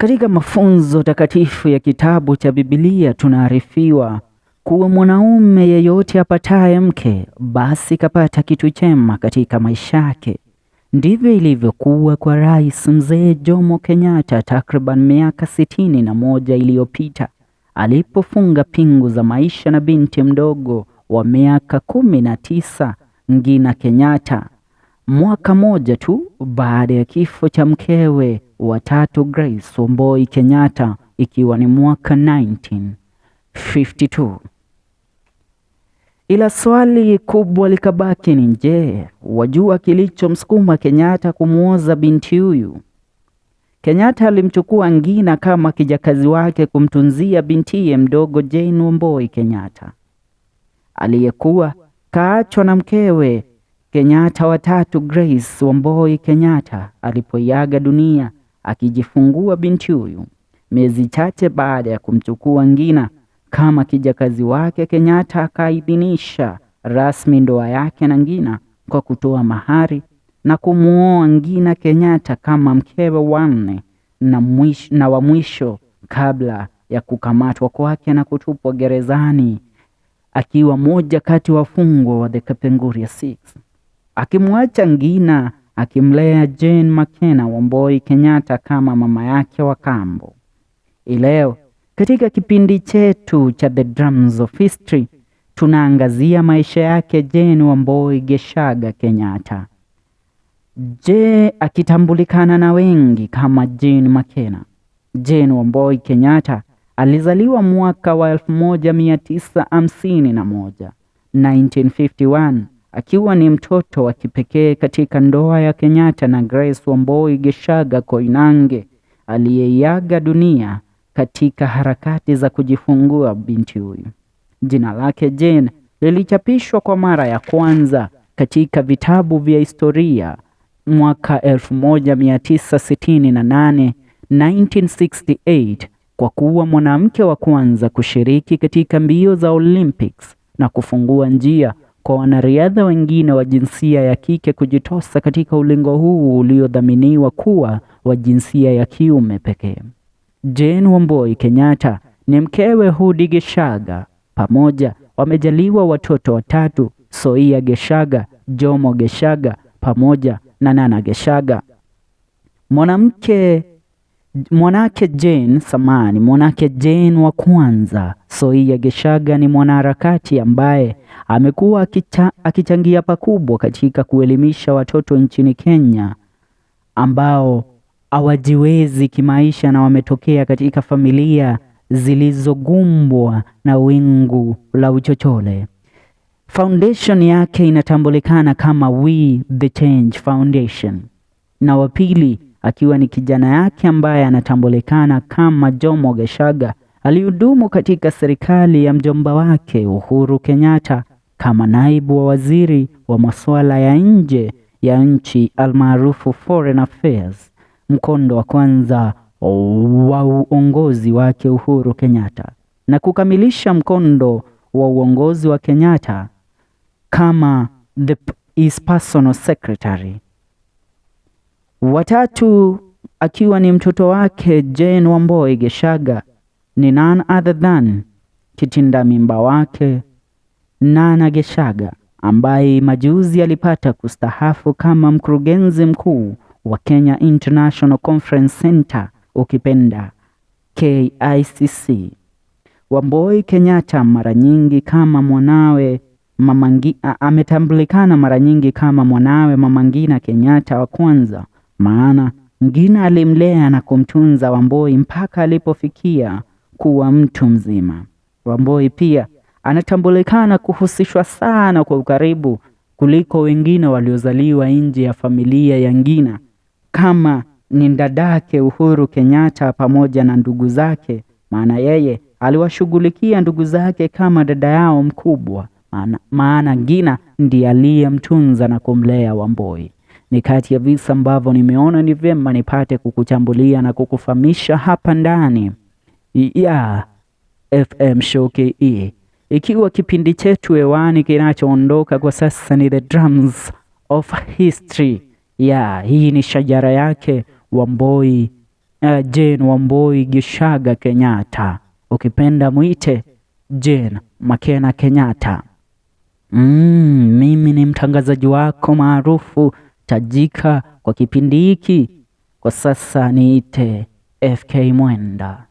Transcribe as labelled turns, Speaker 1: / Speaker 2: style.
Speaker 1: Katika mafunzo takatifu ya kitabu cha Biblia tunaarifiwa kuwa mwanaume yeyote apataye mke basi kapata kitu chema katika maisha yake. Ndivyo ilivyokuwa kwa Rais Mzee Jomo Kenyatta takriban miaka 61 iliyopita alipofunga pingu za maisha na binti mdogo wa miaka 19 Ngina Kenyatta, mwaka moja tu baada ya kifo cha mkewe wa tatu Grace Wamboi Kenyatta, ikiwa ni mwaka 1952. Ila swali kubwa likabaki ni je, wajua kilichomsukuma Kenyatta kumuoza binti huyu? Kenyatta alimchukua Ngina kama kijakazi wake kumtunzia bintiye mdogo Jane Wamboi Kenyatta aliyekuwa kaachwa na mkewe Kenyatta watatu Grace Wamboi Kenyatta alipoiaga dunia akijifungua binti huyu. Miezi chache baada ya kumchukua Ngina kama kijakazi wake, Kenyatta akaidhinisha rasmi ndoa yake na Ngina kwa kutoa mahari na kumuoa Ngina Kenyatta kama mkewe wa nne na wa mwisho kabla ya kukamatwa kwake na kutupwa gerezani akiwa moja kati wafungwa wa the Kapenguria Six, akimwacha Ngina akimlea Jane Makena Wamboi Kenyatta kama mama yake wa kambo. Ileo katika kipindi chetu cha The Drums of History tunaangazia maisha yake Jane Wamboi Geshaga Kenyatta, je, akitambulikana na wengi kama Jane Makena. Jane Wamboi Kenyatta alizaliwa mwaka wa 1951, 1951, akiwa ni mtoto wa kipekee katika ndoa ya Kenyatta na Grace Wamboi Geshaga Koinange aliyeiaga dunia katika harakati za kujifungua binti huyu. Jina lake Jane lilichapishwa kwa mara ya kwanza katika vitabu vya historia mwaka 1968, 1968, kwa kuwa mwanamke wa kwanza kushiriki katika mbio za Olympics na kufungua njia kwa wanariadha wengine wa jinsia ya kike kujitosa katika ulingo huu uliodhaminiwa kuwa wa jinsia ya kiume pekee. Jane Wamboi Kenyatta ni mkewe Hudi Geshaga. Pamoja wamejaliwa watoto watatu, Soia Geshaga, Jomo Geshaga pamoja na Nana Geshaga. Mwanake Jane samani, mwanake Jane wa kwanza Soia Geshaga ni mwanaharakati ambaye amekuwa akichangia pakubwa katika kuelimisha watoto nchini Kenya ambao hawajiwezi kimaisha na wametokea katika familia zilizogumbwa na wingu la uchochole. Foundation yake inatambulikana kama We the Change Foundation, na wa pili akiwa ni kijana yake ambaye anatambulikana kama Jomo Geshaga, alihudumu katika serikali ya mjomba wake Uhuru Kenyatta kama naibu wa waziri wa masuala ya nje ya nchi almaarufu Foreign Affairs, mkondo wa kwanza wa uongozi wake Uhuru Kenyatta, na kukamilisha mkondo wa uongozi wa Kenyatta kama his personal secretary. Watatu akiwa ni mtoto wake Jane Wamboi Geshaga ni none other than kitinda mimba wake Nana Geshaga ambaye majuzi alipata kustahafu kama mkurugenzi mkuu wa Kenya International Conference Center, ukipenda KICC. Wamboi Kenyatta mara nyingi kama mwanawe Mama ametambulikana mara nyingi kama mwanawe Mama Ngina Kenyatta wa kwanza, maana Ngina alimlea na kumtunza Wamboi mpaka alipofikia kuwa mtu mzima. Wamboi pia anatambulikana kuhusishwa sana kwa ukaribu kuliko wengine waliozaliwa nje ya familia ya Ngina, kama ni dadake Uhuru Kenyatta pamoja na ndugu zake, maana yeye aliwashughulikia ndugu zake kama dada yao mkubwa, maana Ngina ndiye aliyemtunza na kumlea Wamboi. Ni kati ya visa ambavyo nimeona ni vyema nipate kukuchambulia na kukufahamisha hapa ndani ya FM Show KE, ikiwa kipindi chetu hewani kinachoondoka kwa sasa ni The Drums of History. Ya hii ni shajara yake Wamboi Jane Wambui Gecaga Kenyatta, ukipenda mwite Jane Makena Kenyatta. Mimi ni mtangazaji wako maarufu tajika kwa kipindi hiki. Kwa sasa niite FK Mwenda.